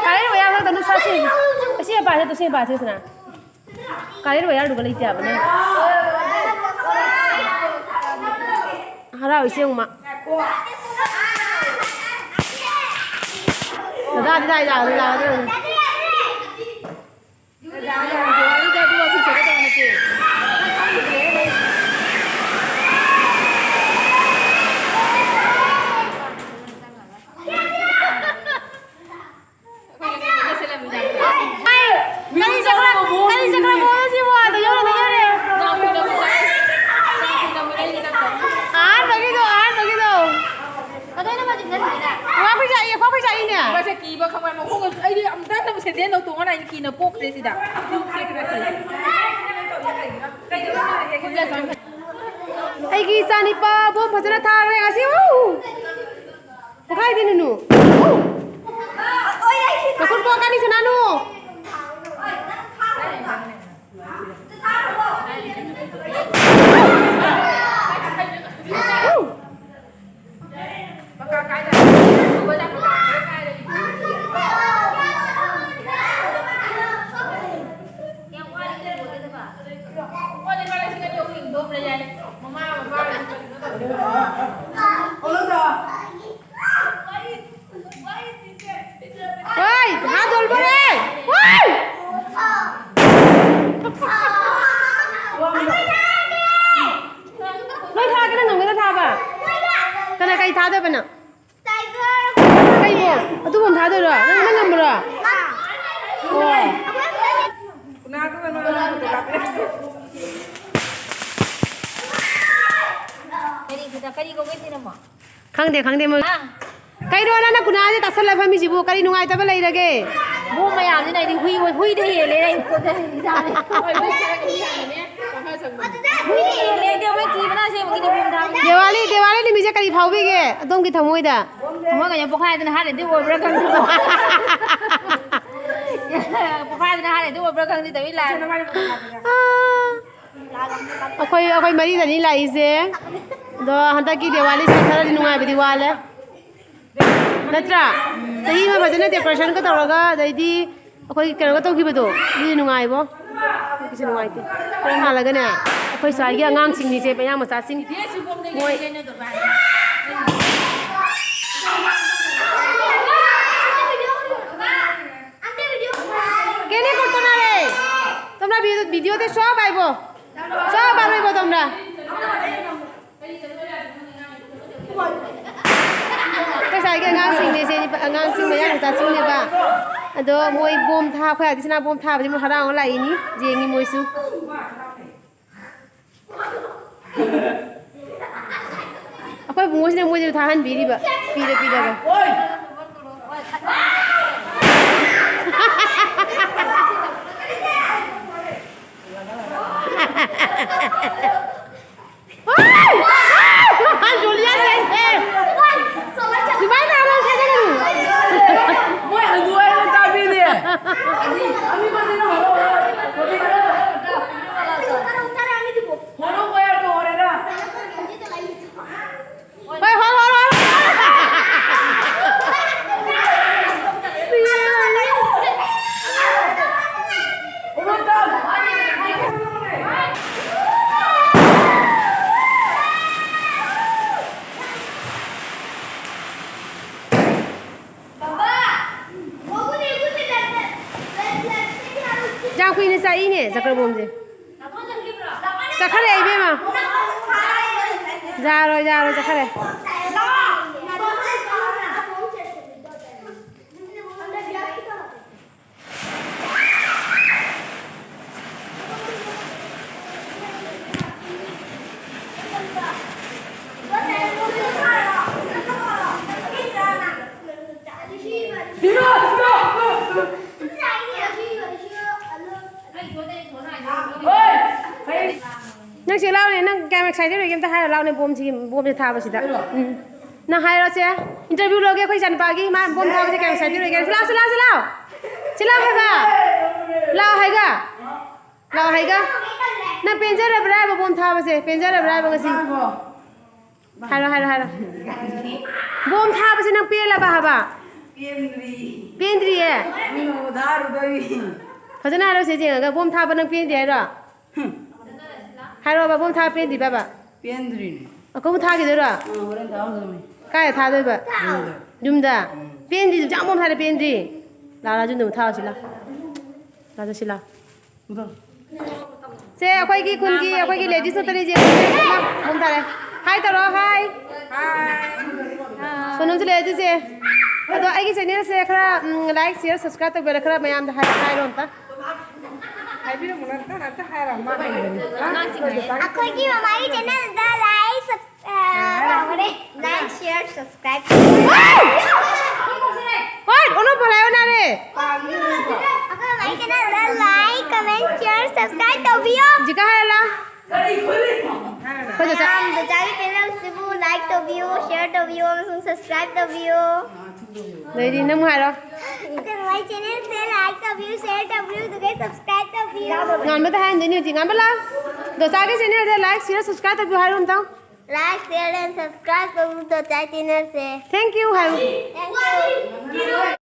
ꯀꯥꯔꯦꯟ ꯋꯥꯌꯥꯔ ꯈꯛꯇ ꯅꯨꯡꯁꯥ ꯁꯤ-, ꯑꯁꯤ ꯃꯄꯥꯁꯦ, ꯇꯨ ꯁꯤ ꯃꯄꯥꯁꯦ ꯁꯤꯅ꯫ ꯀꯥꯔꯦꯟ ꯋꯥꯌꯥꯔꯗꯨꯒ ꯂꯩꯇꯦ ꯍꯥꯏꯕꯅꯦ꯫ ꯍꯔꯥꯎꯏꯁꯦ ꯌꯦꯡꯉꯨ ꯃꯥ꯫ ꯗꯗꯥꯗꯤ ꯂꯥꯛꯏ, ꯂꯥꯛꯑꯣ, ꯂꯥꯛꯑꯣ, ꯂꯥꯛꯑꯣ꯫ ꯀꯔꯤ ꯆꯠꯈ꯭ꯔ-, ꯀꯔꯤ ꯆꯠꯈ꯭ꯔꯕꯅꯣ ꯁꯤꯕꯣ? ꯑꯗ ꯌꯧꯔꯦ, ꯑꯗ ꯌꯧꯔꯦ꯫ ꯑꯍꯥꯟꯕꯒꯤꯗꯣ, ꯑꯍꯥꯟꯕꯒꯤꯗꯣ꯫ ꯈ꯭ꯋꯥꯡ ꯐꯩꯖꯥꯛꯏ, ꯈ꯭ꯋꯥꯡ ꯐꯩꯖꯥꯛꯏꯅꯦ꯫ ꯃꯥꯁꯦ ꯀꯤꯕ ꯈꯪꯕ꯭ꯔꯥ? ꯃꯈꯣꯡꯒ ꯑꯩꯗꯤ ꯑꯝꯇ ꯍꯟꯅꯕꯨ ꯁꯦꯟꯗꯦꯟ ꯂꯧꯊꯣꯛꯑꯣꯅ ꯑꯩꯗꯤ ꯀꯤꯅ ꯄꯣꯛꯈ꯭ꯔꯦ ꯁꯤꯗ꯫ ꯑꯩꯒꯤ ꯏꯆꯥꯅꯤꯄꯥ ꯕꯣꯝ ꯐꯖꯅ ꯊꯥꯈ꯭ꯔꯦ ꯉꯁꯤ꯫ ꯎ! ꯄꯣꯈꯥꯏꯗꯦ ꯅꯨꯅꯨ꯫ ꯎ! ꯅꯈꯨꯠ ꯄꯣꯛꯀꯅꯤ ꯁꯅꯥꯅꯨ꯫ ꯎ! ꯍꯣꯏ, ꯍꯥ ꯖꯣꯜꯕꯔꯦ꯫ ꯍꯣꯏ! ꯂꯣꯏ ꯊꯥꯒꯦꯔꯥ ꯉꯝꯒꯗ꯭ꯔꯥ ꯊꯥꯕ? ꯀꯅꯥ ꯀꯩ ꯊꯥꯗꯣꯏꯕ ꯅꯪ? ꯀꯩꯅꯣ? ꯇꯨꯝꯐꯝ ꯊꯥꯗꯣꯏꯔꯣ? ꯅꯪ, ꯅꯪ ꯉꯝꯕ꯭ꯔꯣ? ꯑꯣ꯫ ꯀꯔꯤ, ꯀꯔꯤ ꯀꯧꯒꯦ ꯁꯤꯅꯃꯣ? ꯈꯪꯗꯦ, ꯈꯪꯗꯦ ꯃꯣꯏ꯫ ꯍꯥ? ꯀꯩꯅꯣ ꯅꯪꯅ ꯀꯨꯅꯥꯁꯦ ꯇꯥꯁꯜꯂ ꯐꯝꯃꯤꯁꯤꯕꯨ? ꯀꯔꯤ ꯅꯨꯡꯉꯥꯏꯇꯕ ꯂꯩꯔꯒꯦ? ꯕꯣꯝ ꯃꯌꯥꯝꯁꯤꯅ ꯑꯩꯗꯤ ꯍꯨꯏ, ꯍꯨꯏꯗ ꯍꯦꯜꯂꯦ ꯑꯩ ꯄꯣꯠꯇ ꯏꯁꯥꯁꯦ꯫ ꯍꯨꯏꯗ ꯍꯦꯜꯂꯦ ꯑꯩꯗꯤ, ꯑꯩꯈꯣꯏ ꯀꯤꯕꯅ ꯑꯁꯦꯡꯕꯒꯤꯗꯤ ꯕꯣꯝ ꯊꯥꯕꯅꯤ꯫ ꯗꯤꯋꯥꯂꯤ, ꯗꯤꯋꯥꯂꯤ ꯅꯨꯃꯤꯠꯁꯦ ꯀꯔꯤ ꯐꯥꯎꯕꯤꯒꯦ ꯑꯗꯣꯝꯒꯤ ꯊꯃꯣꯏꯗ? ꯊꯃꯣꯏ ꯀꯩꯅꯣ ꯄꯣꯛꯈꯥꯏꯗꯅ ꯍꯥꯔꯦꯗꯤ ꯑꯣꯏꯕ꯭ꯔꯥ ꯈꯪꯗꯦ꯫ ꯄꯣꯛꯈꯥꯏꯗꯅ ꯍꯥꯔꯦꯗꯤ ꯑꯣꯏꯕ꯭ꯔꯥ ꯈꯪꯗꯦ ꯇꯧꯏ ꯂꯥꯏ꯫ ꯑꯥ꯫ ꯑꯩꯈꯣꯏ, ꯑꯩꯈꯣꯏ ꯃꯔꯤꯗꯅꯤ ꯂꯥꯛꯏꯁꯦ꯫ ꯑꯗꯣ ꯍꯟꯗꯛꯀꯤ ꯗꯤꯋꯥꯂꯤꯁꯦ ꯈꯔꯗꯤ ꯅꯨꯡꯉꯥꯏꯕꯗꯤ ꯋꯥꯠꯂꯦ꯫ ꯅꯠꯇ꯭ꯔꯥ? ꯆꯍꯤ ꯑꯃ ꯐꯖꯅ decorationꯒ ꯇꯧꯔꯒ, ꯑꯗꯩꯗꯤ ꯑꯩꯈꯣꯏ ꯀꯩꯅꯣꯒ ꯇꯧꯈꯤꯕꯗꯣ, ꯑꯗꯨꯗꯤ ꯅꯨꯡꯉꯥꯏꯕꯣ꯫ ꯑꯗꯨꯁꯨ ꯅꯨꯡꯉꯥꯏꯇꯦ꯫ ꯈꯔ ꯍꯥꯜꯂꯒꯅꯦ, ꯑꯩꯈꯣꯏ ꯁ꯭ꯋꯥꯏꯒꯤ ꯑꯉꯥꯡꯁꯤꯡꯅꯤꯁꯦ, ꯃꯌꯥꯡ ꯃꯆꯥꯁꯤꯡ꯫ ꯃꯣꯏ কেনে করতো না রে? তোমরা ভিডিও, ভিডিওতে সব আইবো। সব আইবো তোমরা। ꯑꯩꯈꯣꯏ ꯁ꯭ꯋꯥꯏꯒꯤ ꯑꯉꯥꯡꯁꯤꯡꯅꯦ ꯁꯦ, ꯑꯉꯥꯡꯁꯤꯡ ꯃꯌꯥꯡ ꯃꯆꯥꯁꯤꯡꯅꯦꯕ꯫ ꯑꯗꯣ ꯃꯣꯏ ꯕꯣꯝ ꯊꯥ-, ꯑꯩꯈꯣꯏ ꯑꯥꯗꯤꯁꯅꯥ ꯕꯣꯝ ꯊꯥꯕꯁꯦ ꯃꯣꯏ ꯍꯔꯥꯎ ꯍꯔꯥꯎ ꯂꯥꯛꯏꯅꯤ, ꯌꯦꯡꯉꯤ ꯃꯣꯏꯁꯨ꯫ ꯑꯩꯈꯣꯏ ꯏꯕꯨꯡꯉꯣꯁꯤꯅ ꯃꯣꯏꯁꯨ ꯊꯥꯍꯟꯕꯤꯔꯤꯕ, ꯄꯤꯔ ꯄꯤꯔꯒ꯫ ꯖꯨꯂꯤꯌꯥ ꯆꯦꯟꯈ꯭ꯔꯦ꯫ ꯑꯗꯨꯃꯥꯏꯅ ꯑꯉꯥꯡ ꯊꯥꯖꯒꯅꯨ꯫ ꯃꯣꯏ ꯍꯅꯨ ꯍꯥꯏꯅ ꯇꯥꯕꯤꯔꯦ꯫ ꯍꯣꯏ, ꯍꯣꯏ, ꯍꯣꯏ, ꯍꯣꯏ꯫ ꯌꯥꯝ ꯀꯨꯏꯅ ꯆꯥꯛꯏꯅꯦ ꯆꯀ꯭ꯔꯕꯣꯝꯁꯦ꯫ ꯆꯠꯈꯔꯦ ꯏꯕꯦꯝꯃ꯫ ꯌꯥꯔꯣꯏ, ꯌꯥꯔꯣꯏ, ꯆꯠꯈꯔꯦ꯫ ꯅꯪ ꯁꯤ ꯂꯥꯎꯅꯦ, ꯅꯪ ꯀꯌꯥꯝ excited ꯑꯣꯏꯒꯦ ꯑꯝꯇ ꯍꯥꯏꯔꯣ ꯂꯥꯎꯅꯦ꯫ ꯕꯣꯝꯁꯤꯒꯤ, ꯕꯣꯝꯁꯦ ꯊꯥꯕꯁꯤꯗ꯫ ꯎꯝ꯫ ꯅꯪ ꯍꯥꯏꯔꯣ ꯁꯦ꯫ Interview ꯂꯧꯒꯦ ꯑꯩꯈꯣꯏ ꯏꯆꯥꯅꯨꯄꯥꯒꯤ, ꯃꯥ ꯕꯣꯝ ꯊꯥꯕꯁꯦ ꯀꯌꯥꯝ excited ꯑꯣꯏꯒꯦ꯫ ꯁꯤ ꯂꯥꯎ, ꯁꯤ ꯂꯥꯎ, ꯁꯤ ꯂꯥꯎ꯫ ꯁꯤ ꯂꯥꯎ ꯍꯥꯏꯕ꯫ ꯂꯥꯎ ꯍꯥꯏꯒ꯫ ꯂꯥꯎ ꯍꯥꯏꯒ꯫ ꯅꯪ ꯄꯦꯟꯖꯔꯕ꯭ꯔꯥ ꯍꯥꯏꯕ ꯕꯣꯝ ꯊꯥꯕꯁꯦ? ꯄꯦꯟꯖꯔꯕ꯭ꯔꯥ ꯍꯥꯏꯕ ꯉꯁꯤ? ꯍꯥꯏꯔꯣ, ꯍꯥꯏꯔꯣ, ꯍꯥꯏꯔꯣ꯫ ꯕꯣꯝ ꯊꯥꯕꯁꯦ ꯅꯪ ꯄꯦꯜꯂꯕ ꯍꯥꯏꯕ? ꯄꯦꯟꯗ꯭ꯔꯤ꯫ ꯄꯦꯟꯗ꯭ꯔꯤꯌꯦ? ꯅꯪꯅ ꯊꯥꯔꯨꯗꯣꯏ꯫ ꯐꯖꯅ ꯍꯥꯏꯔꯣ ꯁꯦ ꯌꯦꯡꯉꯒ, ꯕꯣꯝ ꯊꯥꯕ ꯅꯪ ꯄꯦꯟꯗ꯭ꯔꯤ ꯍꯥꯏꯔꯣ? ꯍꯨꯝ꯫ ꯍꯥꯏꯔꯣꯕ, ꯕꯣꯝ ꯊꯥꯕ ꯄꯦꯟꯗ꯭ꯔꯤ ꯕꯥꯕ? ꯄꯦꯟꯗ꯭ꯔꯤꯅꯦ꯫ ꯑ, ꯀꯃꯨꯛ ꯊꯥꯈꯤꯗꯣꯏꯔꯣ? ꯑ, ꯍꯣꯔꯦꯟ ꯊꯥꯍꯧꯗꯣꯏꯅꯤ꯫ ꯀꯥꯏꯗ ꯊꯥꯗꯣꯏꯕ? ꯌꯨꯝꯗ꯫ ꯌꯨꯝꯗ? ꯎꯝ꯫ ꯄꯦꯟꯗ꯭ꯔꯤ, ꯌꯥꯝ ꯕꯣꯝ ꯊꯥꯔꯦ ꯄꯦꯟꯗ꯭ꯔꯤ꯫ ꯂꯥꯛꯑꯣ, ꯂꯥꯛꯑꯣ, ꯌꯨꯝꯗ ꯑꯃꯨꯛ ꯊꯥꯔꯨꯁꯤ ꯂꯥꯛꯑꯣ꯫ ꯂꯥꯛꯑꯣ, ꯆꯠꯁꯤ ꯂꯥꯛꯑꯣ꯫ ꯃꯨꯊꯠꯂꯣ꯫ ꯁꯦ, ꯑꯩꯈꯣꯏꯒꯤ ꯈꯨꯟꯒꯤ, ꯑꯩꯈꯣꯏꯒꯤ ladies ꯉꯥꯛꯇꯅꯤ ꯁꯦ꯫ ꯕꯣꯝ ꯊꯥꯔꯦ꯫ Hi ꯇꯧꯔꯣ, hi꯫ Hi꯫ ꯁꯣꯅꯝꯁꯨ ꯂꯩ ꯑꯗꯨꯁꯦ꯫ ꯑꯗꯣ ꯑꯩꯒꯤ channel ꯁꯦ ꯈꯔ, ꯎꯝ, like, share, subscribe ꯇꯧꯕꯤꯔ ꯈꯔ ꯃꯌꯥꯝꯗ ꯍꯥꯏ-, ꯍꯥꯏꯔꯣ ꯑꯝꯇ꯫ ꯍꯥꯏꯕꯤꯔꯝꯃꯣ, ꯅꯪ ꯅꯪ ꯑꯝꯇ ꯍꯥꯏꯔꯣ, ꯃꯥ ꯍꯥꯏꯔꯝꯒꯅꯤ꯫ ꯑꯉꯥꯡꯁꯤꯡꯅꯅꯦ꯫ ꯑꯩꯈꯣꯏꯒꯤ ꯃꯃꯥꯒꯤ channel ꯗ like, sub-, ꯑ, ꯀꯥꯎꯒꯔꯦ꯫ Like, share, subscribe꯫ ꯍꯣꯏ, ꯑꯣꯟꯅ ꯐꯣꯂꯥꯏ ꯑꯣꯟꯅꯔꯦ꯫ ꯑꯩꯈꯣꯏ ꯃꯃꯥꯒꯤ channel ꯗ like, comment, share, subscribe ꯇꯧꯕꯤꯌꯣ꯫ ꯍꯧꯖꯤꯛꯀ ꯍꯥꯏꯔꯂꯥ? ꯍꯣꯏ, ꯆꯠ-, ꯆꯠ-, ꯃꯌꯥꯝ ꯗꯣꯆꯥꯒꯤ channel ꯁꯤꯕꯨ like ꯇꯧꯕꯤꯌꯨ, share ꯇꯧꯕꯤꯌꯨ, ꯑꯃꯁꯨꯡ subscribe ꯇꯧꯕꯤꯌꯨ꯫ ꯂꯩꯔꯤ, ꯅꯪ ꯍꯥꯏꯔꯣ꯫ ꯑꯩꯈꯣꯏ ꯃꯃꯥꯒꯤ channel ꯁꯦ like ꯇꯧꯕꯤꯌꯨ, share ꯇꯧꯕꯤꯌꯨ, ꯑꯗꯨꯒ subscribe ꯇꯧꯕꯤꯌꯨ꯫ ꯉꯥꯟꯕꯗ ꯍꯥꯏꯍꯟꯗꯣꯏꯅꯤ ꯍꯧꯖꯤꯛ꯫ ꯉꯥꯟꯕ ꯂꯥꯎ꯫ ꯗꯣꯆꯥꯒꯤ channel ꯁꯦ like, share, subscribe ꯇꯧꯕꯤꯌꯨ ꯍꯥꯏꯔꯣ ꯑꯝꯇꯪ꯫ Like, share and subscribe ꯇꯧꯕꯤꯌꯨ ꯗꯣꯆꯥꯒꯤ channel ꯁꯦ꯫ Thank you ꯍꯥꯏꯌꯨ꯫ Thank you꯫